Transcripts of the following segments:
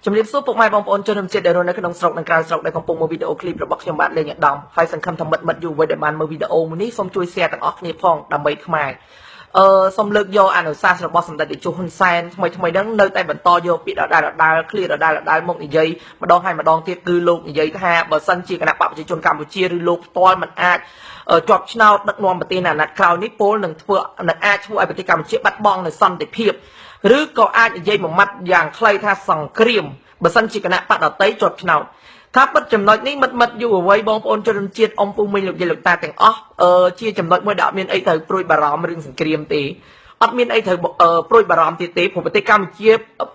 ជំរាបសួរពុកម៉ែបងប្អូនជនរួមជាតិដែលរស់នៅក្នុងស្រុកនិងក្រៅស្រុកដែលកំពុងមើលវីដេអូឃ្លីបរបស់ខ្ញុំបាទលេងឧត្តមហើយសង្ឃឹមថាមិត្តមិត្តយុវវ័យដែលបានមើលវីដេអូមួយនេះសូមជួយ share ទាំងអស់គ្នាផងដើម្បីខ្មែរអឺសូមលើកយកអនុសាសន៍របស់សម្ដេចតេជោហ៊ុនសែនថ្មីថ្មីហ្នឹងនៅតែបន្តយកពាក្យដដែលដដែល clear ដដែលដដែលមកនិយាយម្ដងហើយម្ដងទៀតគឺលោកនិយាយថាបើសិនជាគណបក្សប្រជាជនកម្ពុជាឬលោកផ្ទាល់មិនអាចជាប់ឆ្នោតដឹកនាំប្រទេសនៅអាណត្តិក្រោយនេះពលនឹងធ្វើនឹងអាចធ្វើឲ្យប្រទេសកម្ពុជាបាត់បង់នូវសន្តិភាពឬក៏អាចនិយាយមួយម៉ាត់យ៉ាងខ្លីថាសង្គ្រាមបើសិនជាគណបក្សដទៃជាប់ឆ្នោតការពិតចំណុចនេះមិត្តមិត្តយុវវ័យបងប្អូនជនជាតិអ៊ំពូមីងលោកយាយលោកតាទាំងអស់អឺជាចំណុចមួយដែលអត់មានអីត្រូវព្រួយបារម្ភរឿងសង្គ្រាមទេអត់មានអីត្រូវព្រួយបារម្ភទៀតទេព្រោះប្រទេសកម្ពុជ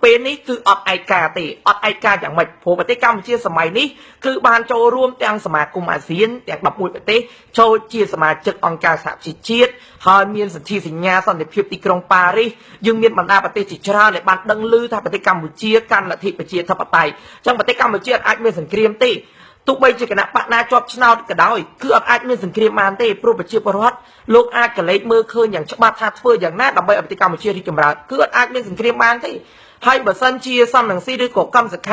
ាពេលនេះគឺអត់ឯកាទេអត់ឯកាយ៉ាងម៉េចព្រោះប្រទេសកម្ពុជាសម័យនេះគឺបានចូលរួមទាំងសមាគមអាស៊ានទាំង11ប្រទេសចូលជាសមាជិកអង្គការសហប្រជាជាតិហើយមានសន្ធិសញ្ញាសន្តិភាពទីក្រុងប៉ារីសយើងមានបណ្ដាប្រទេសជាច្រើនដែលបានដឹងឮថាប្រទេសកម្ពុជាកាន់លទ្ធិប្រជាធិបតេយ្យអញ្ចឹងប្រទេសកម្ពុជាអាចមានសង្គ្រាមទេទោះបីជាគណបក្សណាជាប់ឆ្នោតក៏ដោយគឺអត់អាចមានសង្គ្រាមបានទេព្រោះប្រជាពលរដ្ឋលោកអាចកលេចមើលឃើញយ៉ាងច្បាស់ថាធ្វើយ៉ាងណាដើម្បីឲ្យប្រទេសកម្ពុជារីកចម្រើនគឺអត់អាចមានសង្គ្រាមបានទេហើយបើសិនជាសំរងស៊ីឬក៏កម្មសខ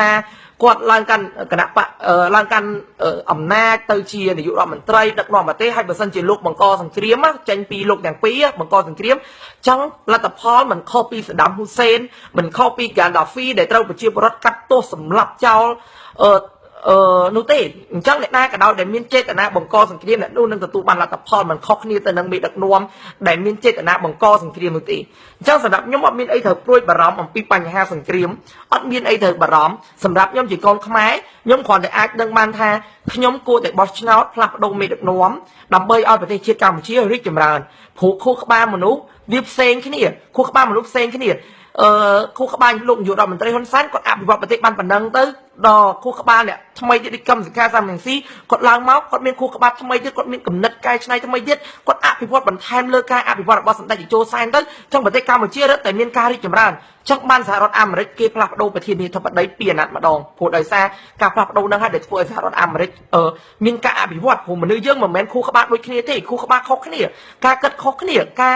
ាគាត់ឡើងកាន់គណបក្សឡើងកាន់អំណាចទៅជានាយករដ្ឋមន្ត្រីដឹកនាំប្រទេសហើយបើសិនជាលោកបង្កសង្គ្រាមចេញពីលោកទាំងពីរបង្កសង្គ្រាមចឹងលទ្ធផលមិនខុសពីសាដាមហ៊ូសេនមិនខុសពីហ្គាដាហ្វីដែលត្រូវប្រជាពលរដ្ឋកាត់ទោសសម្លាប់ចោលអឺអឺនោះទេអញ្ចឹងអ្នកណាក៏ដោយដែលមានចេតនាបង្កសង្គ្រាមអ្នកនោះនឹងទទួលបានលទ្ធផលមិនខុសគ្នាទៅនឹងមេដឹកនាំដែលមានចេតនាបង្កសង្គ្រាមនោះទេអញ្ចឹងសម្រាប់ខ្ញុំអត់មានអីត្រូវព្រួយបារម្ភអំពីបញ្ហាសង្គ្រាមអត់មានអីត្រូវបារម្ភសម្រាប់ខ្ញុំជាកូនខ្មែរខ្ញុំគ្រាន់តែអាចដឹងបានថាខ្ញុំគួរតែបោះឆ្នោតផ្លាស់ប្ដូរមេដឹកនាំដើម្បីឲ្យប្រទេសជាតិកម្ពុជារីកចម្រើនព្រោះខួរក្បាលមនុស្សវាផ្សេងគ្នាខួរក្បាលមនុស្សផ្សេងគ្នាអឺខួរក្បាលលោកនាយករដ្ឋមន្ត្រីហ៊ុនសែនគាត់អភិវឌ្ឍប្រទេសបានប៉ុណ្ណឹងទៅដល់ខួរក្បាលអ្នកថ្មីទៀតដូចកម្មសខាសាមរង្ស៊ីគាត់ឡើងមកគាត់មានខួរក្បាលថ្មីទៀតគាត់មានគំនិតកែច្នៃថ្មីទៀតគាត់អភិវឌ្ឍបន្ថែមលើការអភិវឌ្ឍរបស់សម្ដេចតេជោសែនទៅចឹងប្រទេសកម្ពុជារឹតតែមានការរីកចម្រើនចឹងបានសហរដ្ឋអាមេរិកគេផ្លាស់ប្ដូរប្រធានាធិបតីពីអាណត្តិម្ដងព្រោះដោយសារការផ្លាស់ប្ដូរហ្នឹងហើយដែលធ្វើឲ្យសហរដ្ឋអាមេរិកមានការអភិវឌ្ឍព្រោះមនុស្សយើងមិនមែនខួរក្បាលដូចគ្នាទេខួរក្បាលខុសគ្នាការគិតខុសគ្នាកា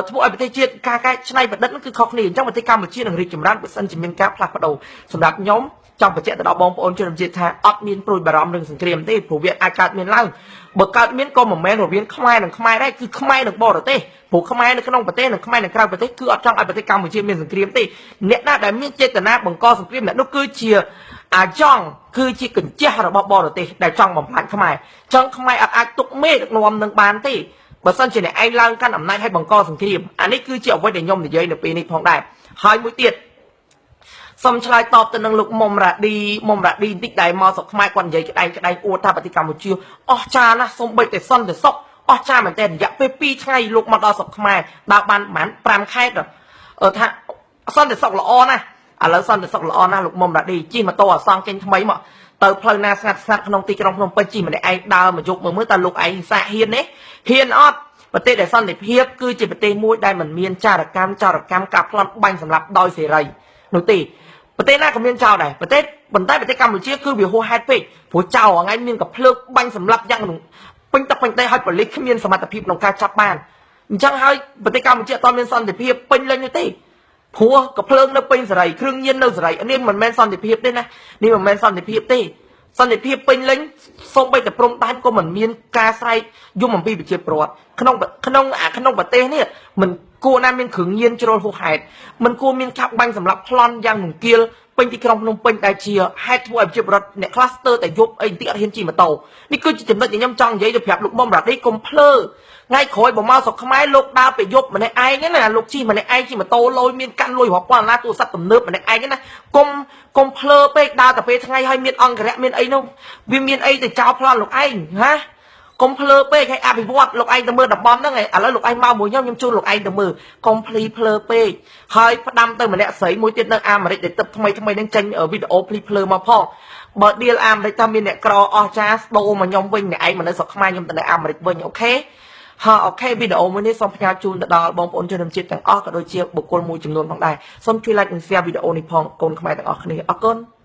រធ្វើឲ្យប្រទេសជាតិការកែច្នៃប្រឌិតហ្នឹងគឺខុសគ្នាអញ្ចឹងប្រទេសកម្ពុជានឹងរីកចម្រើនបើសិនជាមានការផ្លាស់ប្ដូរសម្រាប់ខ្ញុំចង់បញ្ជាក់ទៅដល់បងប្អូនជនជាតិថាអត់មានព្រួយបារម្ភរឿងសង្គ្រាមទេព្រោះវាអាចកើតមានឡើងបើកើតមានក៏មិនមែនរវាងខ្មែរនិងខ្មែរដែរគឺខ្មែរនិងបរទេសព្រោះខ្មែរនៅក្នុងប្រទេសនិងខ្មែរនៅក្រៅប្រទេសគឺអត់ចង់ឲ្យប្រទេសកម្ពុជាមានសង្គ្រាមទេអ្នកណាដែលមានចេតនាបង្កសង្គ្រាមអ្នកនោះគឺជាអាចង់គឺជាកញ្ជះរបស់បរទេសដែលចង់បំផ្លាញខ្មែរចង់ខ្មែរអត់អាចទុកមេដឹកនាំនឹងបានទេបើសិនជាអ្នកឯងឡើងកាន់អំណាចឲ្យបង្កសង្គ្រាមអានេះគឺជាអ្វីដែលខ្ញុំនិយាយនៅពេលនេះផងដែរហើយមួយទៀតសូមឆ្លើយតបទៅនឹងលោកមុំរ៉ាឌីមុំរ៉ាឌីបន្តិចដែលមកស្រុកខ្មែរគាត់និយាយក្តែងក្តែងអួតថាប្រទេសកម្ពុជាអស្ចារ្យណាស់សូម្បីតែសន្តិសុខអស្ចារ្យមែនទែនរយៈពេល2ថ្ងៃលោកមកដល់ស្រុកខ្មែរដើរបានប្រហែល5ខេត្តថាសន្តិសុខល្អណាស់ឥឡូវសន្តិសុខល្អណាស់លោកមុំរ៉ាឌីជិះម៉ូតូអសង់ចេញថ្មីមកទៅផ្លូវណាស្ងាត់ស្ងាត់ក្នុងទីក្រុងភ្នំពេញជិះម្នាក់ឯងដើរមកយប់មើលមើលតើលោកឯងសាកហ៊ានទេហ៊ានអត់ប្រទេសដែលសន្តិភាពគឺជាប្រទេសមួយដែលមិនមានចារកម្មចោរកម្មការប្លន់បាញ់សម្លាប់ដោយសេរីនោះទេប្រទេសណាក៏មានចោលដែរប្រទេសប៉ុន្តែប្រទេសកម្ពុជាគឺវាហួសហេតុពេកព្រោះចោលថ្ងៃមានកភ្លើកបាញ់សម្លាប់យ៉ាងពេញទឹកពេញដីឲ្យប៉ូលីសគ្មានសមត្ថភាពក្នុងការចាប់បានអញ្ចឹងហើយប្រទេសកម្ពុជាអត់មានសន្តិភាពពេញលេញនោះទេព្រោះកភ្លើងនៅពេញសេរីគ្រឿងញៀននៅសេរីនេះមិនមែនសន្តិភាពទេណានេះមិនមែនសន្តិភាពទេសន្តិភាពពេញលេញសូម្បីតែព្រំដែនក៏មិនមានការស្រែកយំអំពីប្រជាពលរដ្ឋក្នុងក្នុងអាក្នុងប្រទេសនេះមិនគួរណាមានគ្រឿងញៀនជ្រុលហួសហេតុមិនគួរមានកាប់បាញ់សម្លាប់ប្លន់យ៉ាងរង្គាលពេញទីក្រុងភ្នំពេញដែលជាហេតុធ្វើឲ្យប្រជាពលរដ្ឋអ្នកខ្លះស្ទើរតែយប់អីបន្តិចអត់ហ៊ានជិះម៉ូតូនេះគឺជាចំណុចដែលខ្ញុំចង់និយាយទៅប្រាប់លោកមុំរ៉ាឌីកុំភ្លើថ្ងៃក្រោយបើមកស្រុកខ្មែរលោកដើរទៅយប់ម្នាក់ឯងណាលោកជិះម្នាក់ឯងជិះម៉ូតូលយមានកាន់លុយរាប់ពាន់ដុល្លារទូរស័ព្ទទំនើបម្នាក់ឯងណាកុំកុំភ្លើពេកដើរតែពេលថ្ងៃហើយមានអង្គរៈមានអីនោះវាមានអីទៅចោលប្លន់លោកឯងហាកុំភ្លើពេកឲ្យអភិវឌ្ឍលោកឯងទៅមើលតំបន់ហ្នឹងឥឡូវលោកឯងមកមួយខ្ញុំខ្ញុំជូនលោកឯងទៅមើលកុំភ្លីភ្លើពេកហើយផ្ដាំទៅម្នាក់ស្រីមួយទៀតនៅអាមេរិកដែលទឹកថ្មីថ្មីហ្នឹងចេញវីដេអូភ្លីភ្លើមកផងបើដៀលអាមេរិកថាមានអ្នកក្រអស់ចាស្ដូរមកខ្ញុំវិញអ្នកឯងមកនៅស្រុកខ្មែរខ្ញុំទៅនៅអាមេរិកវិញ OK ហើយ OK វីដេអូមួយនេះសូមផ្ញើជូនទៅដល់បងប្អូនជនជាតិទាំងអស់ក៏ដូចជាបុគ្គលមួយចំនួនផងដែរសូមជួយ like និង share វីដេអូនេះផងកូនខ្មែរទាំងអស់គ្នាអរគុណ។